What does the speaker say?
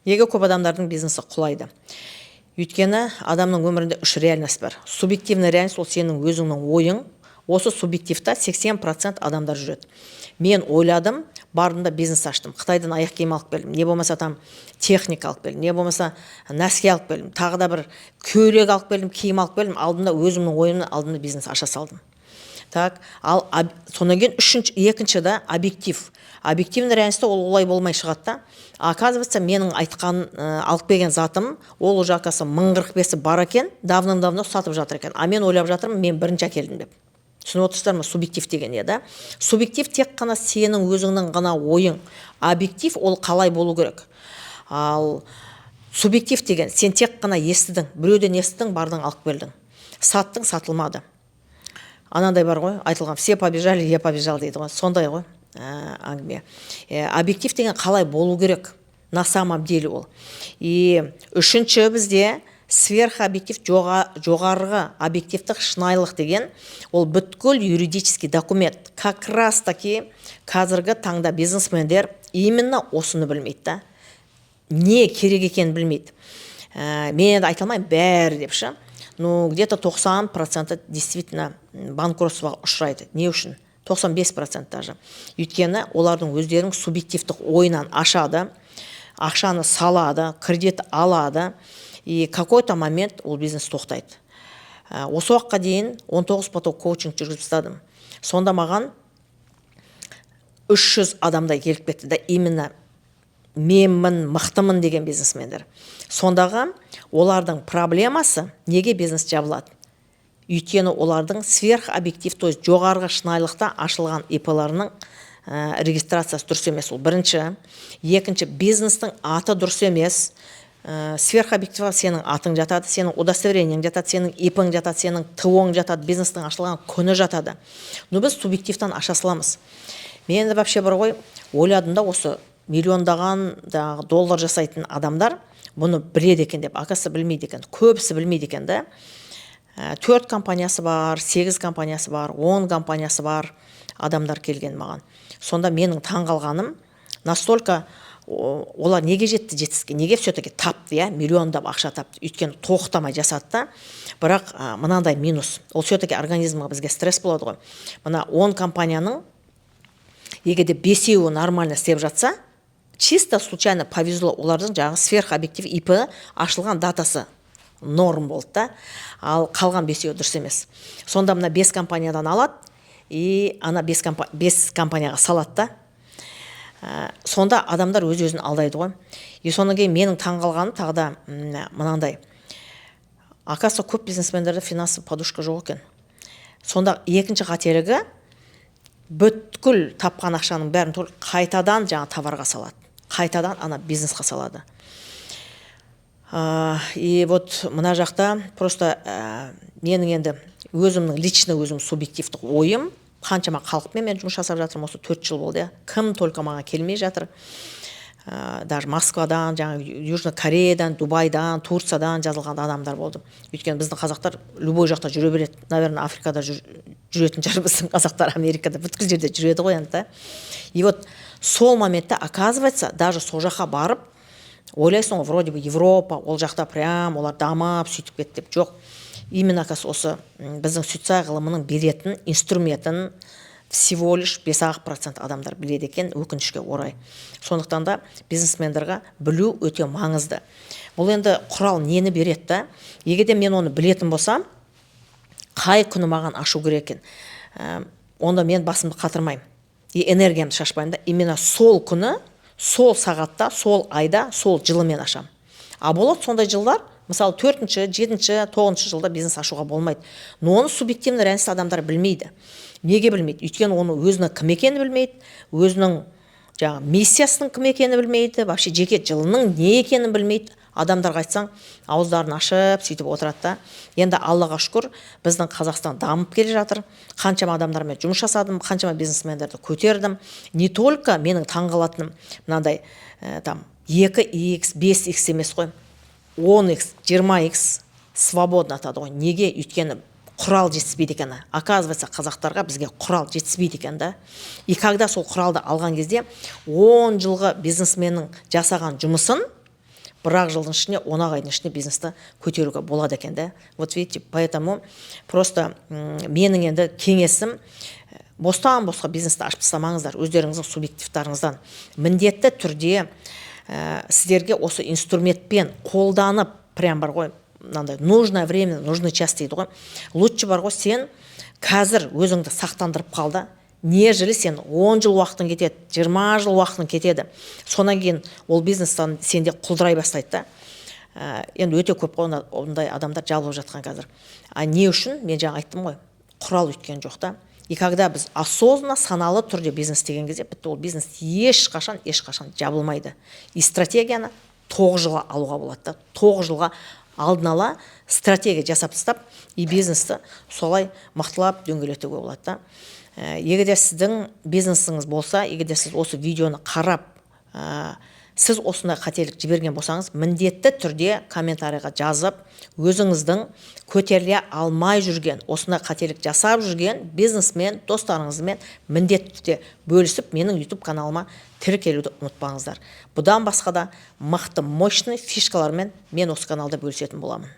Неге көп адамдардың бизнесі құлайды? Өйткені адамның өмірінде үш реальность бар. Субъективный реальность – ол сенің өзіңнің ойың. Осы субъективта 80% адамдар жүреді. Мен ойладым, бардым да бизнес аштым, Қытайдан аяқ киім алып келдім, не болмаса там техника алып келдім, не болмаса носки алып келдім, тағы да бір көйлек алып келдім, киім алып келдім. Алдында өзімнің ойымның алдында бизнес аша салдым. Так, ал содан кейін үшінші, екінші да объектив. Объективный реальностьта ол олай болмай шығады да. Оказывается, менің айтқан, алып келген затым, ол уже, оказывается, 1045-і бар екен, давным давно сатып жатыр екен, а мен ойлап жатырмын, мен бірінші әкелдім деп. Түсініп отырсыздар ма? Субъектив деген не да? Субъектив – тек қана сенің өзіңнің ғана ойың. Объектив ол қалай болу керек? Ал субъектив деген – сен тек қана естідің, біреуден естідің, бардың, алып келдің, саттың, сатылмады. Анандай бар ғой айтылған: «Все побежали, я побежал», – дейді ғой. Сондай ғой әңгіме. Объектив деген қалай болу керек на самом деле ол. И үшінші бізде сверхобъектив, жоғарғы объективтік шынайылық деген – ол бүткіл юридический документ. Как раз таки қазіргі таңда бизнесмендер именно осыны білмейді да, не керек екенін білмейді. Мен енді айта алмаймын бәрі деп ше, ну где то 90 проценті действительно банкротствоға ұшырайды. Не үшін 95% даже? Өйткені олардың өздерінің субъективтік ойынан ашады, ақшаны салады, кредит алады, и какой то момент ол бизнес тоқтайды. Осы уақытқа дейін 19 поток коучинг жүргізіп тастадым. Сонда маған 300 адамдай келіп кетті да, именно менмін, мықтымын деген бизнесмендер. Сондағы олардың проблемасы: неге бизнес жабылады? Өйткені олардың сверхобъектив, то есть жоғарғы шынайылықта ашылған ИП-ларының регистрациясы дұрыс емес. Ол бірінші. Екінші, бизнестің аты дұрыс емес. Сверхобъективға сенің атың жатады, сенің удостоверениең жатады, сенің ИП-ң жатады, сенің ТО-ң жатады, бизнестің ашылған күні жатады. Но біз субъективтан аша саламыз. Мен енді вообще бар ғой, ойладым да, осы миллиондаған жаңағы доллар жасайтын адамдар бұны біледі екен деп. Оказывается, білмейді екен, көбісі білмейді екен да. Төрт компаниясы бар, сегіз компаниясы бар, 10 компаниясы бар адамдар келген маған. Сонда менің таңғалғаным настолько, олар неге жетті жетістікке, неге все таки тапты, иә, миллиондап ақша тапты? Өйткені тоқтамай жасады да. Бірақ мынандай минус: ол все таки организмға, бізге стресс болады ғой. Мына 10 компанияның егер де бесеуі нормально істеп жатса, чисто случайно повезло, олардың жаңағы сверхобъектив ИП ашылған датасы норм болды да, ал қалған бесеуі дұрыс емес. Сонда мына бес компаниядан алады и ана бес компанияға салады да. Сонда адамдар өз өзін алдайды ғой. И содан кейін менің таңғалғаным тағы да мынандай: оказывается, көп бизнесмендерде финансовый подушка жоқ екен. Сонда екінші қателігі – бүткіл тапқан ақшаның бәрін түгел қайтадан жаңа товарға салады, қайтадан ана бизнесқа салады. И вот мына жақта просто менің енді өзімнің лично өзім субъективтік ойым: қаншама халықпен мен жұмыс жасап жатырмын, осы 4 жыл болды, иә, кім только маған келмей жатыр, даже Москвадан, жаңағы Южный Кореядан, Дубайдан, Турциядан жазылған адамдар болды. Өйткені біздің қазақтар любой жақта жүре береді. Наверное, Африкада жүретін шығар біздің қазақтар, Америкада, бүткіл жерде жүреді ғой енді да. И вот сол моментте, оказывается, даже сол жаққа барып ойлайсың ғой, вроде бы Европа, ол жақта прям олар дамып, сөйтіп кетті деп. Жоқ, именно оказывается, осы біздің Сюцай ғылымының беретін инструментін всего лишь 5 ақ процент адамдар біледі екен, өкінішке орай. Сондықтан да бизнесмендерге білу өте маңызды. Бұл енді құрал нені береді да? Егер де мен оны білетін болсам, қай күні маған ашу керек екен, онда мен басымды қатырмаймын и энергиямды шашпаймын да. Именно сол күні, сол сағатта, сол айда, сол жылы мен ашамын. А болады сондай жылдар, мысалы, төртінші, жетінші, тоғызыншы жылда бизнес ашуға болмайды. Но оны субъективный реальность адамдар білмейді. Неге білмейді? Өйткені оны өзінің кім екенін білмейді, өзінің жаңағы миссиясының кім екенін білмейді, вообще жеке жылының не екенін білмейді. Адамдарға айтсаң, ауыздарын ашып сөйтіп отырады да. Енді Аллаға шүкір, біздің Қазақстан дамып келе жатыр. Қаншама адамдармен жұмыс жасадым, қаншама бизнесмендерді көтердім. Не только менің таңғалатыным мынандай, там 2 икс, 5 икс емес қой, 10 икс, 20 икс свободно атады ғой. Неге? Өйткені құрал жетіспейді екен. Оказывается, қазақтарға, бізге құрал жетіспейді екен да. И когда сол құралды алған кезде, 10 жылғы бизнесменнің жасаған жұмысын Бір ақ жылдың ішінде, 10 ақ айдың ішінде бизнесті көтеруге болады екен да. Вот видите, поэтому просто менің енді кеңесім: бостан босқа бизнесті ашып тастамаңыздар өздеріңіздің субъективтарыңыздан. Міндетті түрде сіздерге осы инструментпен қолданып, прям бар ғой, мынандай «нужное время, нужный час» дейді ғой. Лучше бар ғой, сен қазір өзіңді сақтандырып қал да, нежели сен 10 жыл уақытың кетеді, 20 жыл уақытың кетеді, содан кейін ол бизнестан сенде құлдырай бастайды да. Енді өте көп қой ондай адамдар жабылып жатқан қазір. А не үшін? Мен жаңа айттым ғой, құрал өйткен жоқ та. И когда біз осознанно, саналы түрде бизнес істеген кезде, бітті, ол бизнес ешқашан, ешқашан жабылмайды. И стратегияны 9 жылға алуға болады да, 9 жылға алдын ала стратегия жасап тастап, и бизнесті солай мықтылап дөңгелетуге болады да. Егер де сіздің бизнесіңіз болса, егер де сіз осы видеоны қарап, сіз осындай қателік жіберген болсаңыз, міндетті түрде комментарийға жазып, өзіңіздің көтеріле алмай жүрген, осындай қателік жасап жүрген бизнесмен достарыңызбен міндетті түрде бөлісіп, менің YouTube каналыма тіркелуді ұмытпаңыздар. Бұдан басқа да мықты, мощный фишкалармен мен осы каналда бөлісетін боламын.